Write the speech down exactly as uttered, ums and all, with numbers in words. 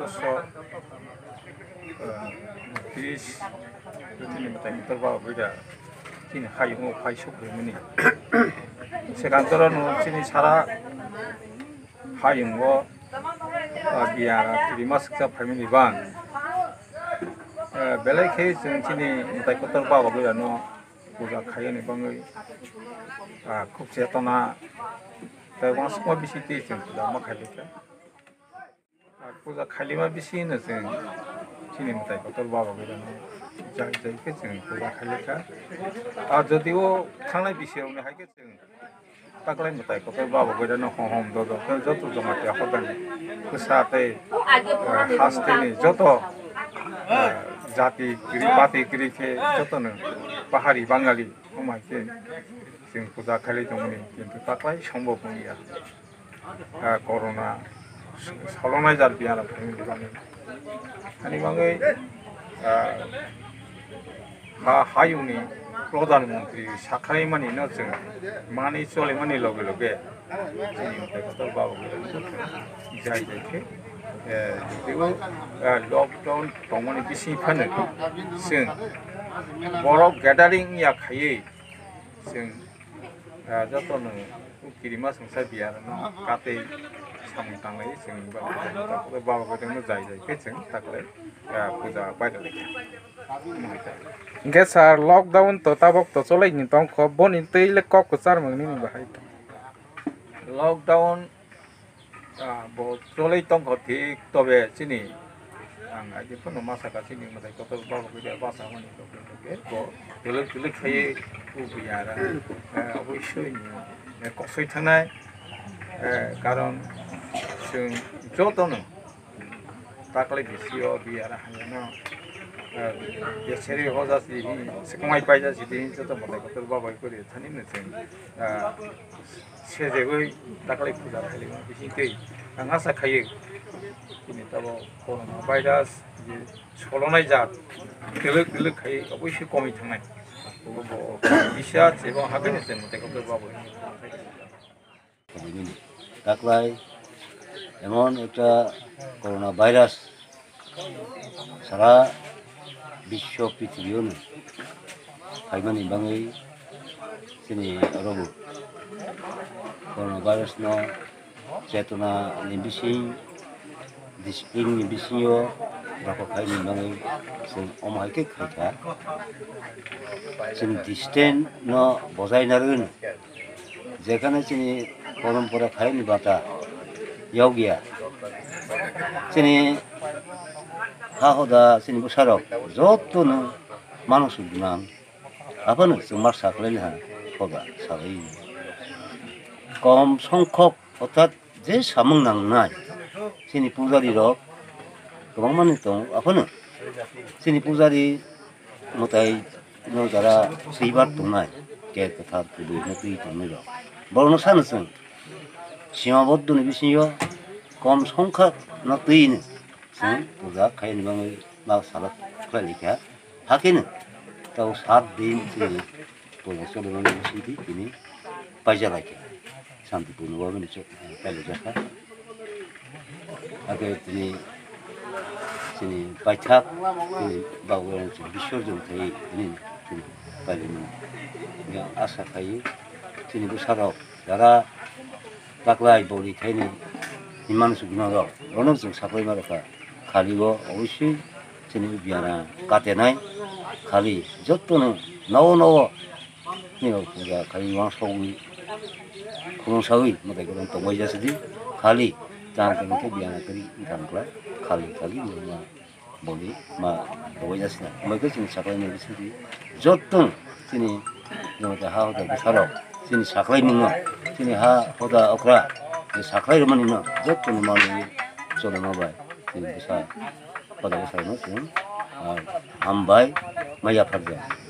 So, ah, tris, chini mwtai kotor ba bwida, chini hayungo phai suk phaimani. Sekantoro no chini sara hayungo, ah, biya kirima swksa phaimani bang. Ah, belai khe chwng chini mwtai kotor ba bwida no puja khaiyani bangwi, ah, khub chetona tei uansukma bisingtwi chwng puja ma khailai kha. Ah, puja khailima bisingno chwng chini mwtai kotor ba bwidano jai jai khe chwng puja khailai kha. Ah, jodio thangnai bisirokni hai khe chwng taklai mwtai kotor ba bwidano hom hom dodo khe joto Jamatia hodani kwsa tei, ah, hasteni joto, ah, jati kiri pati kiri khe jotono pahari Bangali. Omo hai khe chwng puja khailai tongmani, kintu taklai sombhob wngya. Ah, corona solonai jar biyaram phaimani bagwi. Ani bagwi, ah, ha, hayungni Pradhan Mantri sakhlaimani no chwng manwi cholimani loge loge chini mwtai kotor ba bwidano jai jai khe, eh, teibo, eh, lockdown tongmani bising phano chwng borok gathering ya khaiwi chwng, ah, jotono kirima swngsa biya rwno katwi samung tanglaiwi chwng ba, ba, ba, jai jai khe chwng taklai, ah, puja baidalai kha. Hwnkhe sir, lockdown to tabok to cholaini tongkho, boni twi le kok kwchar mwngnini bahai to. Lockdown, ah, bo cholai tongkho thik, tobe chini ang aji phano ma saka chini mwtai kotor ba bo khe basa mani tobe tobe bo twlwk twlwk khaiwi ubi ara, eh, obosoi ni, eh, kosoi thangnai, eh, karon chwng jotono taklai bisio biyara hayano, eh, beseri hoja si hi, sekomai paija si di, joto mwtai kotor ba bai kori thani no chwng, eh, sejegwi taklai puja khailima bising twi ang asa khaio, chini tabo corona virus je solonai jat twlwk twlwk khai obosoi komwi thangnai. Bo, bo, bisa chebo hakhe se mwtai kotor ba bai. Taklai emon ekta corona virus sara biswo prithibiyo no phaimani bagwi chini oro bo corona virus no chetona ni bising, discipline ni bisingo rokho khaini bagwi chwng omo hai khe khaikha. Chwng distance no bojai narwgwino. Jekhane chini porompora khaini bata yokya. Chini ha hoda chini bwsarok jotono mano sugnan. Aphano chwng ma saklaini ha hoda salai. Kom songkhok orthat je samung nangnai chini pujari rok kwbangmani tongo. Aphano chini pujari mwtai no jara swibar tongnai, ke kwthar kwbwi no twi tongnai rok. Borokno sano chwng Sima Boddoni bisingo kom songkha no twi no chwng puja khaini bagwi ma salak khlai likha. Hakhe no tao sat din chini puja cholomani bisingtwi tini paija laikha. Santipurno bo bini chwk pailaijakha. Hakhe tini chini paithak chini Bhagwan chwng bisorjon khai tini chwng pailaimani. Asa khai chini bwsarok jara taklai boli khaini hinmani sugwino rok rono chwng saklaima rwkha. Khali o obosoi chini biyana katenai khali jotono nogo nogo Nini puja khai uansukgwi khulumsagwi mwtai kwrwng tongbai jasidi. Khali chang tong khe biyang kwrwi wngkha wngkla khali khali ma boli ma tongbai jasina. Omo khe chini saklaimani bisingtwi jottong chini jamatia ha hoda bwsarok chini saklaimungno chini ha hoda okra je saklai rwmani no jottoni manwi cholima bai chini bwsa hoda bwsarokno chwng, ah, hambai ma yapharjak.